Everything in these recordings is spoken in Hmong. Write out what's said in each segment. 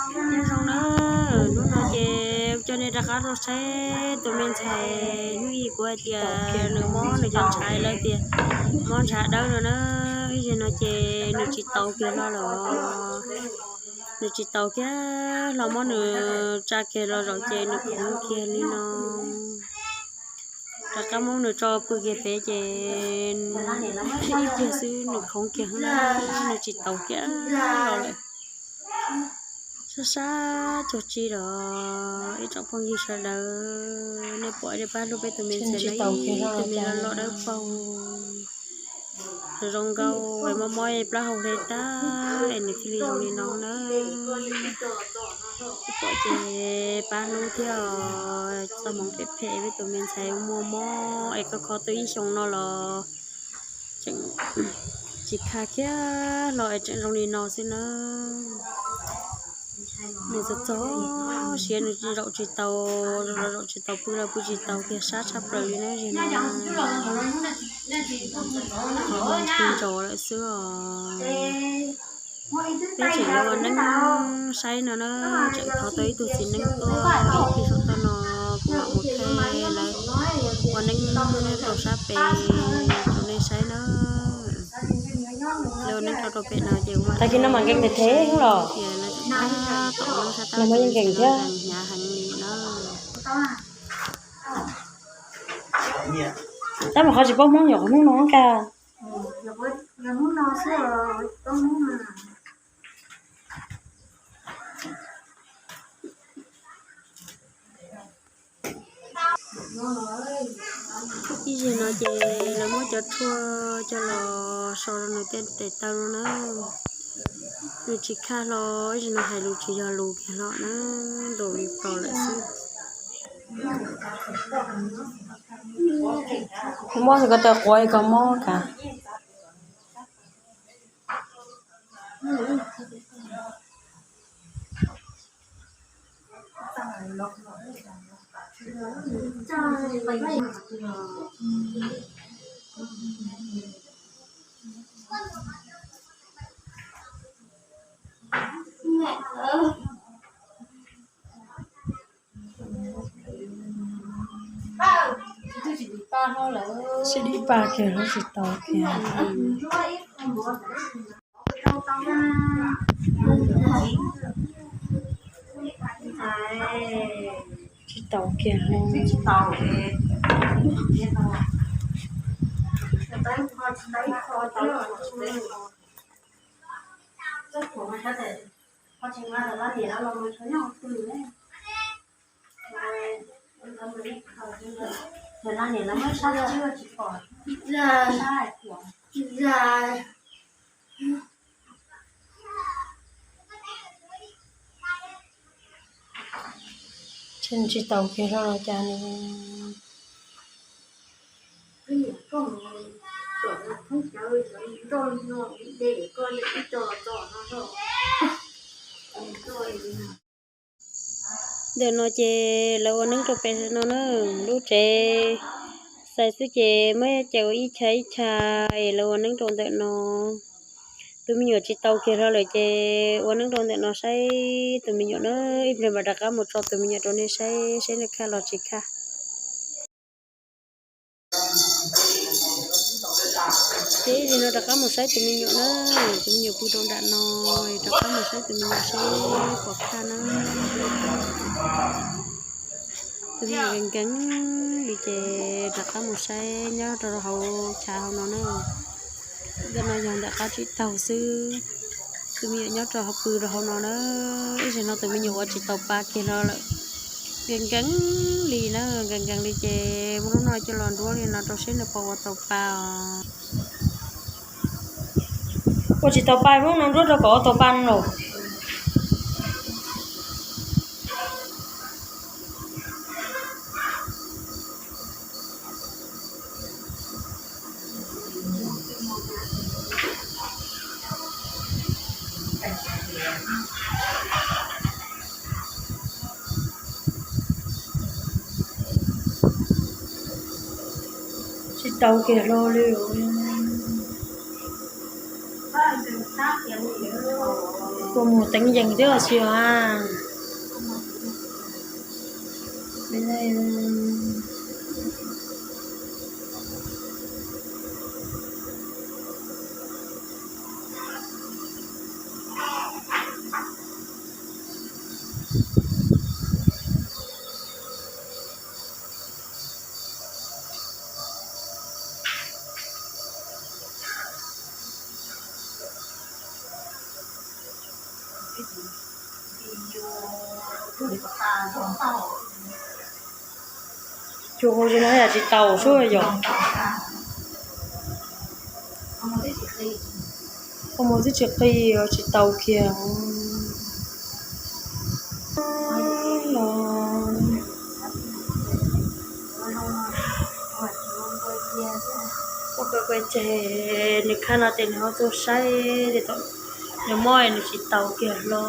Nyob zoo na, hnub no ces coj nej rov qab los saib tus me ntxhais hnub ib kuv hais tias nws mob nws cov ntshav lawv tias mob ntshav dawb no na, ib zaug no ces nws tsis taus kiag hlo lawm. Nws tsis taus kiag hlo, mob nws tsa kiag los zaum ces nws khoov kiag li no. Rov qab muab nws tso pw kiag pem ces ib pliag xwb nws khoov kiag na, nws tsis taus kiag hlo lawm. Sab sab tsuag tsi los ib tsoom phooj ywg sawv daws, nej pom nej pab hlub peb tus me ntxhais no, tus me loj loj dawb paug zoo nkauj es mob mob plaub hau hle tag es nws thiaj li zoo li no na. Pom ces pab hlub thiab os, txoj hmoov phem phem peb tus me ntxhais muaj mob es kho kho tau ib xyoos no los tseem tsis khaj kiag hlo es tseem zoo li no xwb na. Nws txog txog siav nws zaum tsis taus, zaum los zaum tsis taus, pw los pw tsis taus kiag, sab tshaj plaws li na. Zaum no tsis nrov lawm xwb os. Peb tseem yuav ua neeb saib no na, tseem thov tau ib tug txiv neeb tuaj ib pliag saum toj no, kuv mam mus thaij lawv ua neeb rau sab pem rau nej saib na. Lawv ua neeb rau rau pem no ces kuv mam tag kis no mam nkees tes thev los tias lawv tseem tab tom ua neeb sab tab tom nkees thiab hnyav heev li na. Tab mas qhov tsis paub Hmoob nyuam qhuav Hmoob no ka. Ib zaug no ces lawv muab cov tshuaj coj los so rau nws tej tes taw no na. Nws tsis khaj hlo, ib zaug no hais lus tsis yog lus kiag hlo na, ntaus li plos lawm xwb. Mob xwb ko taw quav ko mob ka. Sib dib paj kiag hlub tsis tau kiag. Tsis tau kiag hlub. Tsis tau kiag hlo los cas nws Ntawm no ces lawv ua neeb rau pem no na, lub tsev xais xwb ces muab cais ua ib chav ib chav es lawv ua neeb rau ntawm no. Tus me nyuam tsis tau kiag hlo lawm ces ua neeb rau ntawm no saib tus me nyuam na, ib pliag mam rov qab mus tso tus me nyuam rau nej saib, saib nws khaj los tsis khaj. Ces ib pliag no rov qab mus saib tus me nyuam na, tus me nyuam pw rau nram no, rov qab mus saib tus me nyuam saib puas khaj na. Tus me nyuam nkees nkees li ces rov qab mus saib nyob rau hauv chav hauv no na. Ntawm no yog ntawm qab tsib taug xwb. Tus me nyuam nyob rau hauv pw rau hauv no na. Ib zaug no tus me nyuam ua tsis tau pa kiag hlo lawm. Nkees nkees li na, nkees nkees li ces muab lub no coj los nruab li no rau seb nws puas ua tau pa os. Ua tsis tau pa, muab no nruab rau kom ua tau pa no los. Tsis tau kiag hlo li. Ua mus teev yees thiab los sis a? Cua hu li no yam tsis taus xwb yom. Qhov muag twb tsis qi, tsis taus kiag los. Ua kua kua ceg, nws khaj no ces nws ho tuaj saib, nws mob nws tsis taus kiag hlo.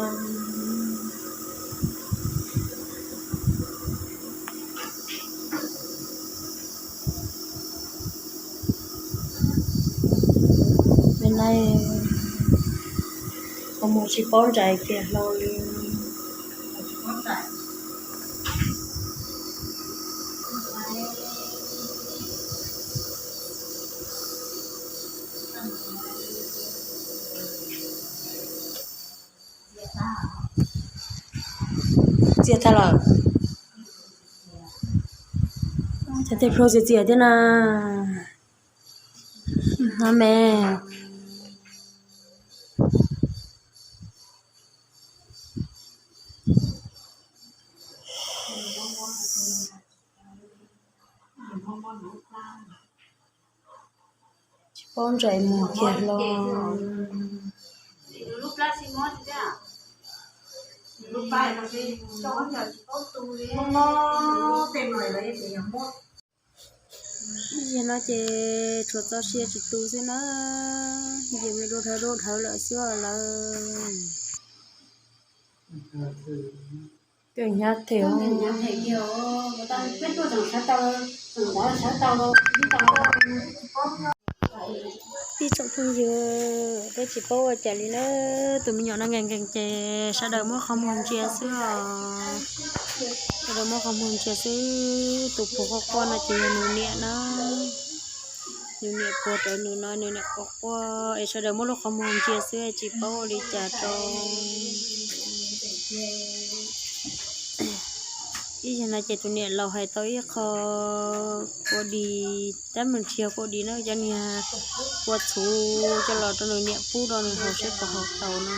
Nim no qhov muag tsis paub ntsais kiag hlo li. Txias tag lawm. Cov tes plhu txias txias thiab na. No me. Tsis paub ntsais muag kiag hlo. Ib yam no ces tshuav txoj sia tsis tu xwb na, ces me dua dhawv dua dhawv lawm xwb lawm. Tus nyab them, ib tsoom phooj ywg, peb tsis paub ua cas li na, tus me nyuam no nkees nkees ces sawv daws muab qhov muag ntsia xwb os. Sawv daws muab qhov muag ntsia xwb, tus puag quaj quaj no ces yog nws niam na. Nws niam puag rawv nws no, nws niam quaj quaj es sawv daws muab lub qhov muag ntsia xwb tsis paub ua li cas rau. Ib yam no ces tus niam laus hais tau ib qho kua dis, tab meeg tsis yog kua dis na, cov niag kua txhuv coj los rau nws niam pub rau nws haus seb puas haus taus no.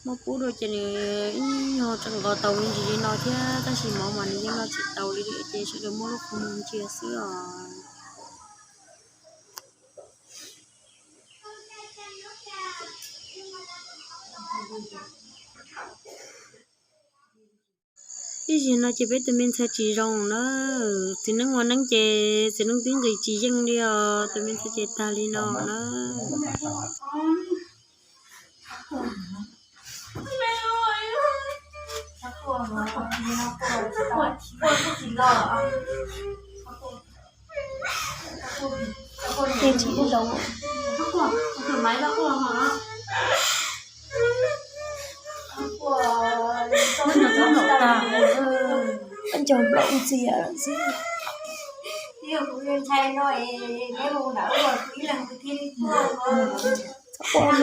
Muab pub rau ces nws ib nyuag tseem nqos taus me ntsis li no thiab, tab sis mov mas nws yeej noj tsis taus li lawm ces sawv daws muab lub qhov muag ntsia xwb os. Ib yam no ces peb tus me ntxhais tsis zoo na, txiv neeb ua neeb ces txiv neeb twb nqis tsis yeej li os, tus me ntxhais ces tag li no na. Ej, tsis zoo. Ub, nws twb nplaum tag, ua ncaug nplaum ntxias lawm xwb. Txhob quaj.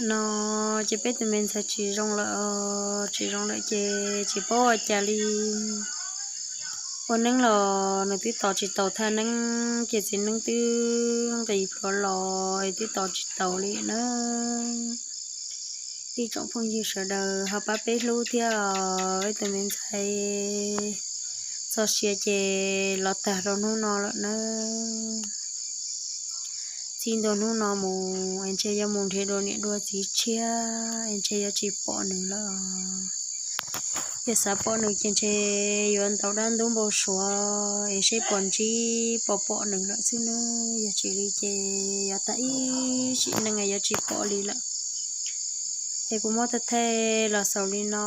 No ces peb tus me ntxhais tsis zoo lawm, tsis zoo lawm ces tsis paub ua cas li. Ua neeb los nws twb tos tsis taus thaj neeb, ces txiv neeb twb nqis plhuav los es twb tos tsis taus li na. Ib tsoom phooj ywg sawv daws ho pab peb hlub thiab os, ib tus me ntxhais txoj sia ces los tag rau hnub no lawm na. Txij ntua hnub no mus es ntshe yuav mus nrhiav dua niam dua txiv tshiab es ntshe yuav tsis pom nws lawm. Yog xav pom nws ces ntshe yuav ntaus dab ntub npau suav es seb puas ntsib puas pom nws lawm xwb nawb. Yog tsis li ces yuav tag ib sim neej yuav tsis pom li lawm. Es kuv muab thaij thaij los xaus li no.